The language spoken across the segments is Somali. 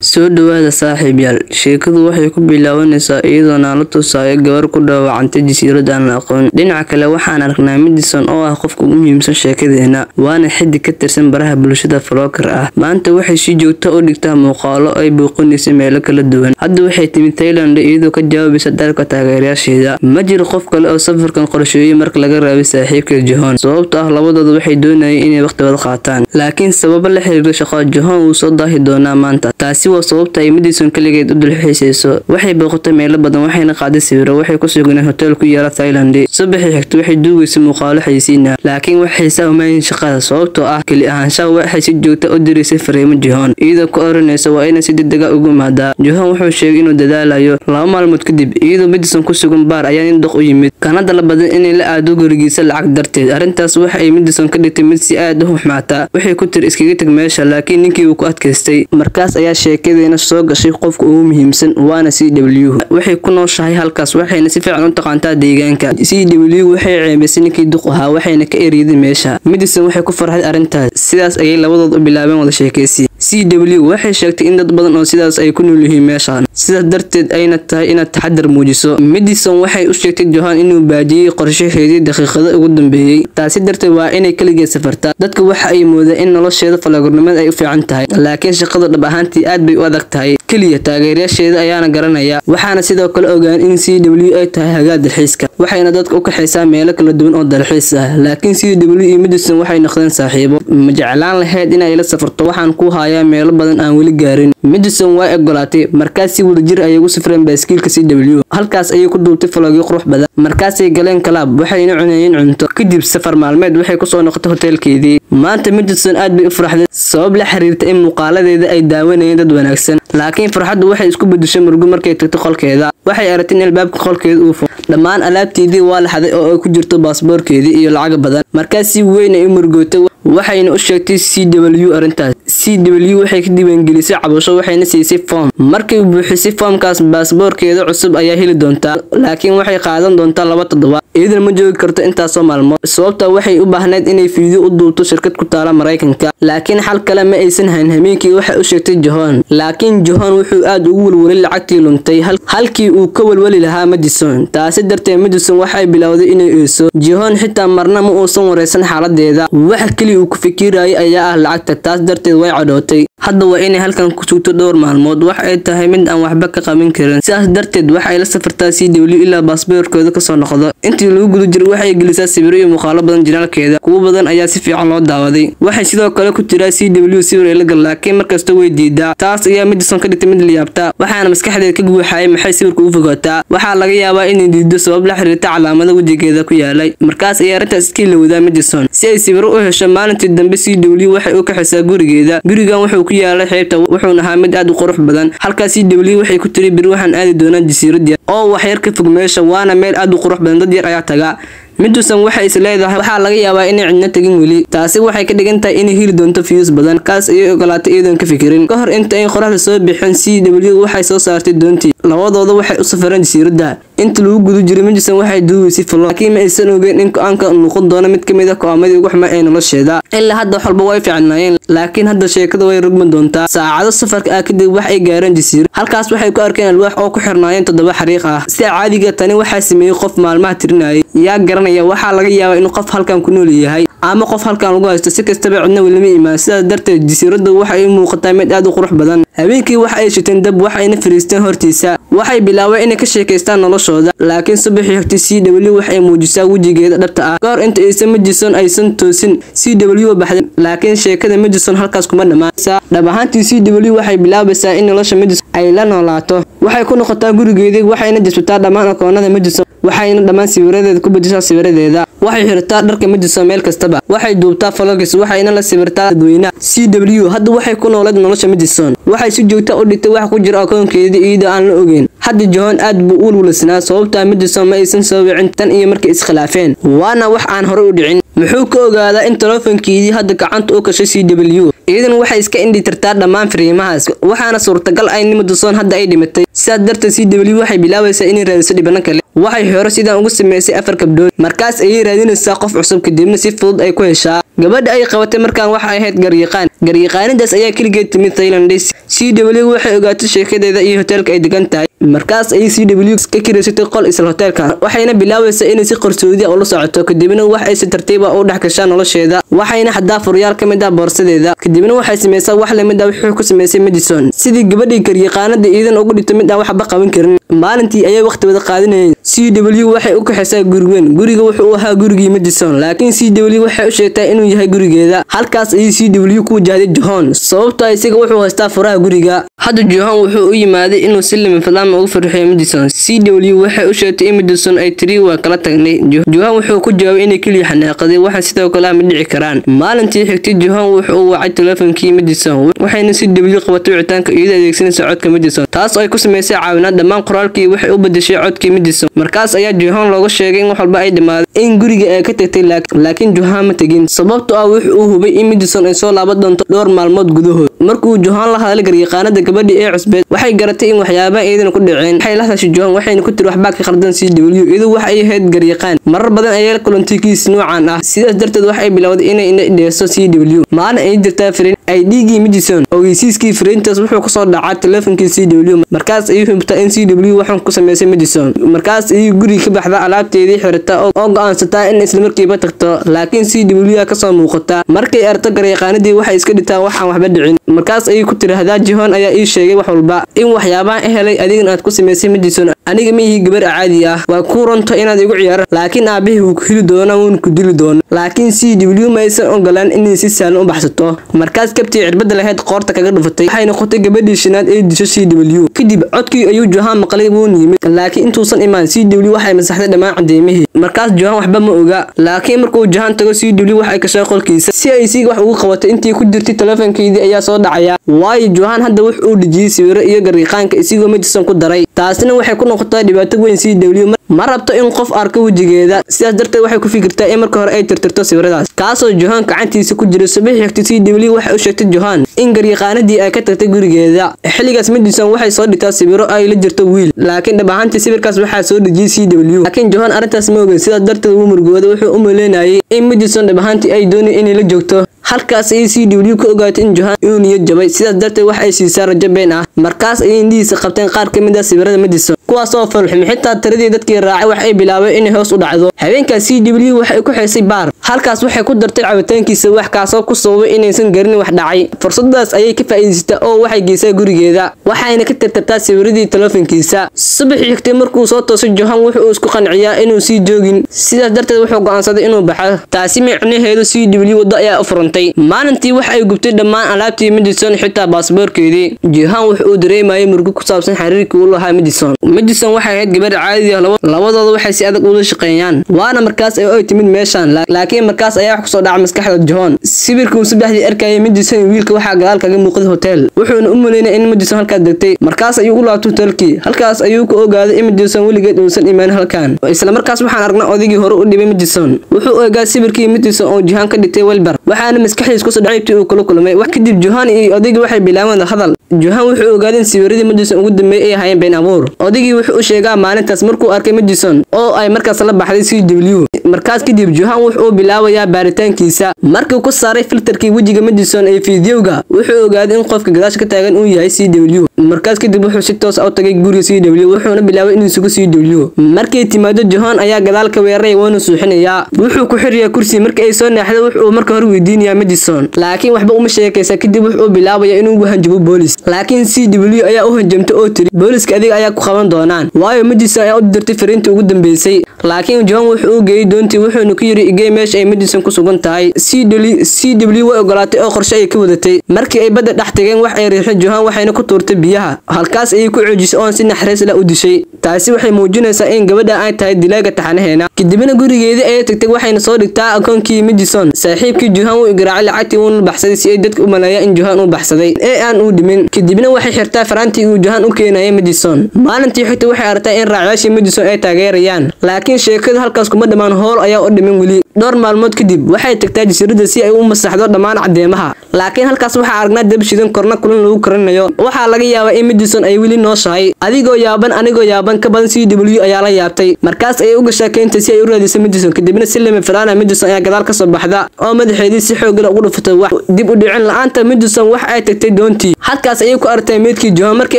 Soo dhawaada saaxiibayaal, sheekadu waxay ku bilaabanaysaa iyadoo nala tusayo gabar ku dhaawacantay jasiirad aan la aqoon. Dhinaca kale, waxaan aragnaa Madison oo ah qofka ugu muhiimsan sheekadeena, waana xiddig ka tirsan baraha bulshada vlogger ah. Maanta waxay si joogto ah u dhigtaa muuqaallo ay booqanayso meelo kala duwan. Hadda waxay timid Thailand iyadoo ka jawaabaysa dalabka taageerayaasheeda. Ma jiro qof kale oo safarkan qorsheeyay marka laga reebo saaxiibkeed John, sababtoo ah labadooda waxay doonayeen inay waqti wada qaataan. Laakiin sababo la xiriira shaqo, John wuu soo daahi doonaa maanta. Taasi waa sababta ay Madison kaligeed u dalxiisayso. Waxay booqatay meelo badan waxayna qaaday sawirro. Waxay ku sugnayd hotel ku yaala Thailand. Subaxii xigtay waxay duugaysay muuqaallo xayeysiin ah, laakiin wax xiiso ah uma hayn shaqada sababtoo ah keli ahaanshaha. Waxay si joogto ah u diraysay fariimo John, iyadoo ku oranaysa waa inay si degdeg ah ugu imaadaa. John wuxuu sheegay inuu dadaalayo. 2 maalmood kadib, iyadoo Madison ku sugan baar ayaa nin duq u yimid, kana dalbaday inay la aado gurigiisa lacag darteed. Arrintaas waxa ay Madison ka dhigtay mid si aad ah u xumaata. Waxay ku tiri iskaga tag meesha, laakiin ninkii wuu ku adkaystay. Markaas ayaa sheekadeena soo gashay qofka ugu muhiimsan, waana CW. Waxay ku nooshahay halkaas waxayna si fiican u taqaantaa deegaanka. CW waxay ceebaysay ninkii duq ahaa waxayna ka eriyday meesha. Madison waxay ku farxday arrintaas. Sidaas ayay labadood u bilaabeen wada sheekaysi. CW waxay sheegtay in dad badan oo sidaas ay ku nool yihiin meeshan, sidaas darteed ayna tahay inaad taxadar muujiso. Madison waxay u sheegtay Johan inuu baajiyay qorshaheedii daqiiqada ugu dambeeyay, taasi darteed waa inay kaligeed safartaa. Dadka waxa ay moodaan in nolosheeda vlogger-nimada ay u fiican tahay, laakiin shaqadu dhab ahaantii aad bay u adag tahay. Kaliya taageerayaasheeda ayaana garanaya. Waxaana sidoo kale ogaan in CW ay tahay hagaag dalxiiska, waxayna dadka u kaxaysaa meelo kala duwan oo dalxiis ah. Laakiin CW iyo Madison waxay noqdeen saaxiibo. Ma jeclaan lahayd inay la safarto? Waxaan ku hayaa meelo badan aan weli gaarin. Madison way ogolaatay. Markaas si wadajir ayay ugu safreen baaskiilka CW. Halkaas ayay ku duubtay vlogyo qurux badan. Markaasay galeen club, waxayna cunayeen cunto. Kadib safar maalmeed waxay kusoo noqotay hotelkeedii. Maanta Madison aad bay u farxday sabab la xiriirta in muuqaaladeeda ay daawanayeen dad wanaagsan. Laakiin farxaddu waxay isku bedeshay murugo markay tagtay qolkeeda. Waxay aragtay in albaabka qolkeeda uu furay. Dhammaan alaabteedii waa la xaday oo ay ku jirto baasaboorkeedii iyo lacag badan. Markaas si weyn ay u murugootay, waxayna u sheegtay CW arrintaas. CW waxay ka diiwaangelisay cabasho waxayna siisay foom. Markay buuxisay foomkaas, baasaboorkeeda cusub ayaa heli doontaa, laakiin waxay qaadan doontaa 2 toddobaad. Iyaduna ma joogi karto intaasoo maalmood, sababta waxay u baahnayd inay fiidyo u duubto shirkad ku taala Maraykanka, laakiin xal kale ma aysan hayn. Habeenkii waxay u sheegtay John, laakiin John wuxuu aad ugu walwalay lacagtii luntay halkii uu ka walwali lahaa Madison. Taasi darteed Madison waxay bilowday inay ooyso. John xitaa marna ma uusan wareysan xaaladeeda. Waxa kaliya uu ku fikirayay ayaa ah lacagta, taas darteed way cadhootay. Hadda waa inay halkan ku sugto dhowr maalmood. Wax ay tahay mid aan waxba ka qaban karin. Sidaas darteed waxay la safartaa CW ilaa baasaboorkeeda kasoo noqdo. Intii lagu guda jiray waxay gelisaa sawirro iyo muuqaalo badan channel-keeda. Kuwo badan ayaa si fiican loo daawaday. Waxay sidoo kale ku tiraa CW sawir ay la gal, laakiin markasta way diidaa. Taas ayaa Madison ka dhigtay mid la yaabta, waxaana maskaxdeeda ka guuxayay maxay sawirka ugu fogaataa. Waxaa laga yaabaa inay diido sabab la xiriirta calaamada wejigeeda ku yaalay. Markaas ayaa arrintaas iska ilowdaa Madison si ay sawirro u hesho. Maalintii dambe CW waxay u kaxaysaa gurigeeda. Gurigan wuxuu ku yaalay xeebta, wuxuuna ahaa mid aad u qurux badan. Halkaas CW waxay ku tiri beri waxaan aadi doonaa jasiirad yar oo wax yar ka fog meesha, waana meel aad u qurux badan, dad yar ayaa tagaa. Madison waxay is leedahay waxaa laga yaabaa inay cidna tagin weli, taasi waxay ka dhigan tahay inay heli doonto views badan. Kaas ayay ogolaatay iyadoon ka fikirin. Ka hor inta ay qoraxda soo bixin, CW waxay soo saartay doontii. Labadooda waxay u safareen jasiiradda. Inta lagu guda jiray, Madison waxay duubaysay vlog, laakiin ma aysan ogeyn in go'aanka noqon doono mid ka mid ah go'aamadii ugu xumaa ee nolosheeda. Ilaa hadda wax walba way fiicnaayeen, laakiin hadda sheekada way rogman doontaa. Saacado safarka ah kadib wax ay gaareen jasiirad. Halkaas waxay ku arkeen alwaax oo ku xirnaayeen toddoba xariiq ah. Sida caadiga tani waxaa sameeyey qof maalmaha tirinayay. Yaa garanaya, waxaa laga yaabaa inuu qof halkan ku nool yahay ama qof halkan lagu haysto. Si kastaba cidna welima imaan, sidaas darteed jasiiraddu waxay u muuqataa mid aad u qurux badan. Habeenkii waxa ay shiteen dab, waxayna fariisteen hortiisa. Waxay bilaabeen inay ka sheekaystaan noloshooda. Laakiin subaxii xigtay CW waxay muujisaa wejigeeda dhabta ah. Kahor inta aysan Madison aysan toosin, CW baxday, laakiin sheekada Madison halkaas kuma dhammaan. Dhab ahaantii CW waxay bilaabaysaa in nolosha Madison ay la noolaato. Waxay ku noqotaa gurigeedii, waxayna jabsataa dhammaan akoonada Madison, waxayna dhammaan sawiradeeda ku bedeshaa sawiradeeda. Waxay xirataa dharka Madison meel kastaba, waxay duubtaa vlogs, waxayna la sawirtaa dadweynaha. CW hadda waxay ku nooleed nolosha Madison. Waxay si joogta u dhigtay wax ku jira akoonkeedii iyadoo aan la ogeyn. Hadda Johan aad buu u walwalsanaa sababta Madison ma aysan soo wicin tan iyo markii iskhilaafeen, waana wax aan hore u dhicin. Muxuu ka ogaadaa in taleefankeedii hadda gacanta u gashay CW. Iidan waxay iska indhitirtaa dhammaan fariimahaas, waxaana suurtagal ah in Madison hadda ay dhimatay. Sidaas darteed CW waxay bilaabaysaa inay raadiso dhibano kale. Waxay hore sidaan ugu sameysay 4 gabdhood. Markaas ayay raadinaysaa qof cusub kadibna si fudud ay ku heshaa. Gabadha ay qabatay markaan waxa ay ahayd garyaqaan. Garyaqaanidaas ayaa kaligeed timid Thailand. CW waxay ogaatay sheekadeeda iyo hotelka ay degan tahay. Markaas ay CW ka kireysatay qol isla hotelka, waxayna bilaabaysaa inay si qarsoodi ah ula socoto. Kadibna wax ay si tartiib ah u dhex gashaa nolosheeda, waxayna xadaa furyaal ka mid ah boorsadeeda. Kadibna waxay samaysaa wax la mid ah wuxuu ku sameysay Madison, sidii gabadhii garyaqaanada iidan ugu dhigto mid aan waxba qaban karin. Maalintii ayay waqti wada qaadanayeen. CW waxay u kaxaysaa guri weyn. Guriga wuxuu ahaa gurigii Madison, laakiin CW waxay u sheegtay inuu yahay gurigeeda. Halkaas ayay CW ku wajahday Johan, sababtoo isaga wuxuu haystaa furaha guriga. Hadda Johan wuxuu u yimaaday inuu si lama filaan ugu farxiyo Madison. CW waxay u sheegtay in Madison ay tiri waa kala tagnay. Johan wuxuu ku jawaabay inay kaliya xanaaqday, waxaan sidoo kale ma dhici karaan. Maalintii xigtay Johan wuxuu wacay taleefankii Madison, waxayna CW qabatay wicitaanka iyadoo adeegsanaysa codka Madison, taas oo ay ku sameysay caawinaad. Dhammaan qoraalkii waxay u bedeshay codkii Madison. Markaas ayaa Johan looga sheegay in wax walba ay dhamaaday, in guriga ay ka tagtay, laakiin Johan ma tagin sababtoo ah wuxuu uu hubay in Madison ay soo laaban doonto dhowr maalmood gudahood. Markuu Johan la hadlay garyaqaanada gabadhii ee cusbeed, waxay garatay in waxyaabaha iidan ku dhaceen. Waxay la hadashay Johan, waxayna ku tiri waxbaa ka khaldan CW. Iyadu waxa ay ahayd garyaqaan, marar badan ayay la kulantay kiis noocan ah, sidaas darteed waxay bilowday inay indheyso CW. Maalin ay jirtaa fariin ay dhiigii Madison, ogeysiiskii fariintaas wuxuu ku soo dhacaa taleefankii CW. Markaas ayay hubtaa in CW waxaan ku sameysay Madison. Markaas ayay guriga ka baxda, alaabteedii xirata oo go'aansataa in isla markiiba tagto, laakiin CW ka soo muuqata. Markay aragto garyaqaanadii waxay iska dhigtaa wax aan waxba dhicin. Markaas ayay ku tiraahdaa Johan ayaa ii sheegay wax walba, in waxyaabahan helay adigana aad ku sameysay Madison. Aniga ma ihi gabar caadi ah, waa ku runto inaad igu ciyaaro, laakiin aabihii wuu ku heli doonaa, wuuna ku dili doonaa. Laakiin CW ma aysan ogolaan inay si sahlan u baxsato. Markaas kabtii cirbada lahayd qoorta kaga dhufatay, waxay noqotay gabadhii shanaad ee disho CW. Kadib codkii ayuu Johan maqlay, wuuna yimid, laakiin intuusan imaan CW waxay masaxday dhammaan cadeymihii. Markaas Johan waxba ma oga, laakiin markuu Johan tago CW waxay gashay qolkiisa si ay siiga wax ugu qabato. Intii ku jirtay taleefankeedii ayaa soo dhacaya, waayo Johan hadda wuxuu dhijiyay sawiro iyo garyaqaanka isigoo Madison ku daray. Taasina waxay ku noqotay dhibaato weyn CW. Ma rabto in qof arko wajigeeda, sidaas darteed waxay ku fikirtaa in marka hore ay tirtirto sawiradaas, kaasoo Johan gacantiisa ku jira. Subaxii xigtay CW waxay u sheegtay Johan in garyaqaanadii ay ka tagtay gurigeeda. Xilligaas Madison waxay soo dhigtaa sawiro ay la jirto wiil, laakiin dhab ahaantii sawirkaas waxaa soo dhijiyay CW. Laakiin Johan arrintaas ma ogeyn, sidaas darteed wuu murugooday. Wuxuu u maleynayay in Madison dhab ahaantii ay doonay inay la joogto. Halkaas ayay CW ka ogaatay in Johan uu niyad jabay, sidaas darteed wax ay siisaa rajo been ah. Markaas ayay indhihiisa qabteen qaar ka mid ah sawirada Madison, kuwaas oo falxum. Xitaa tiradii dadkii raacay wax ay bilaabeen inay hoos u dhacdo. Habeenkaas CW waxay ku xeysay baar, halkaas waxay ku dartay cabitaankiisa, wax kaasoo ku sababay inaysan garin wax dhacay. Fursadaas ayay ka faa'iidaysatay oo waxay geysay gurigeeda, waxayna ka tirtirtaa sawiradii taleefankiisa. Subaxii xigtay markuu soo toosay Johan wuxuu isku qanciyaa inuu sii joogin, sidaas darteed wuxuu go'aansaday inuu baxo. Taasi micnaheedu CW waddo ayaa u furantay. Maalintii wax ay gubtay dhammaan alaabtii Madison, xitaa baasaboorkeedii. Johan wuxuu dareemayay murugo ku saabsan xiriirkii uu lahaa Madison. Madison waxay ahayd gabar caadi ah, labadooda waxay si adag ula shaqeeyaan, waana markaas ay timid meeshan. Laakiin markaas ayaa wax ku soo dhacay maskaxda Johan. Sawirkii uu subaxdii arkayay Madison wiilka waxaa gadaal kaga muuqday hotel, wuxuuna u maleynayay in Madison halkaas degtay. Markaas ayuu u laabtay hotelkii, halkaas ayuu ku ogaaday in Madison weligeed uusan imaan halkan. Isla markaas waxaan aragnay odaygii hore u dhibay Madison. Wuxuu ogaa sawirkii Madison oo Johan ka dhigtay Wilbur, waxaana maskaxdiisa ku soo dhacay uu kula kulmay. Wax kadib Johan iyo odaygii waxay bilaabeen hadal. Johan wuxuu ogaaday in sawiradii Madison ugu dambeeyay ay ahaayeen been abuur. Odaygii wuxuu u sheegaa maalintaas markuu arkay Madison oo ay markaas la baxday CW. Markaas kadib Johan wuxuu bilaabayaa baaritaankiisa. Markii ku saaray filterkii wajiga Madison ee fiidiyowga, wuxuu ogaaday in qofka gadaasha ka taagan uu yahay CW. Markaas kadib wuxuu si toos ah u tagay guriga CW, wuxuuna bilaabay inuu sugo CW. Markay timaado Johan ayaa gadaal ka weeraray, wuuna suuxinayaa. Wuxuu ku xiriyaa kursi. Markii ay soo naaxdo wuxuu marka hore weydiinayaa Madison, laakiin waxba uma sheekaysa. Kadib wuxuu bilaabayaa inuu hanjabo boolis, laakiin CW ayaa u hanjamtay oo tiri booliska adiga ayaa ku qaban doonaan, waayo Madison ayaa u dirtay fariintii ugu dambeysay. Laakiin Johan wuxuu u geeyay doontii, wuxuuna ku yiri igee meesha ay Madison ku sugan tahay. CW way ogolaatay oo qorshe ay ka wadatay. Markii ay badda dhex tageen, wax ay riixay Johan, waxayna ku tuurtay biyaha. Halkaas ayay ku xoojisay oo si naxariis leh u dishay. Taasi waxay muujinaysaa in gabadha ay tahay dilaaga taxanaheena. Kadibna gurigeedii ayay tagtay, waxayna soo dhigtaa akoonkii Madison. Saaxiibkii Johan wuu garaacay lacagtii wuuna baxsaday si ay dadku u maleeyaan in Johan uu baxsaday ee aan uu dhimin. Kadibna waxay xirtaa faraantii uu Johan u keenayay Madison. Maalintii xigtay waxay aragtay in raacayaashii Madison ay taageerayaan, laakiin sheekadu halkaas kuma dhammaan, howl ayaa u dhimin weli. Dhowr maalmood kadib waxay tagtaa jasiiradda si ay u masaxdo dhammaan caddeemaha, laakiin halkaas waxaa aragnaa dab shidan korna kulan lagu karinayo. Waxaa laga yaabaa in Madison ay weli nooshahay. Adigoo yaaban, anigoo yaaban, ka badan CW ayaa la yaabtay. Markaas ayay u gashaa keynta si ay u raadiso Madison. Kadibna si lama filaan ah Madison ayaa gadaal ka soo baxda oo madaxeedii si xoog leh ugu dhufatay wax. Dib u dhicin la'aanta Madison wax ay tagtay doontii. Halkaas ayay ku aragtay meydkii Johan. Markii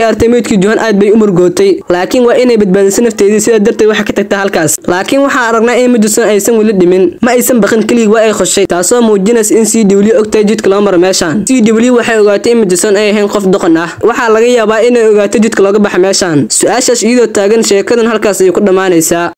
ay aragtay meydkii Johan aad bay u murgootay, laakiin waa inay badbaadiso nafteedii, sidaa darteed waxay ka tagtaa halkaas. Laakiin waxaa aragnaa in Madison aysan weli dhimin, ma aysan baqin, keligii waa ay qoshay, taasoo muujinaysa in CW ogtahay jidka loo maro meeshan. CW waxay ogaatay in Madison ay ahayn qof doqon ah. Waxaa laga yaabaa inay ogaato jidka looga baxa meeshan. Su-aashaas iyadoo taagan, sheekadan halkaas ayay ku dhammaanaysaa.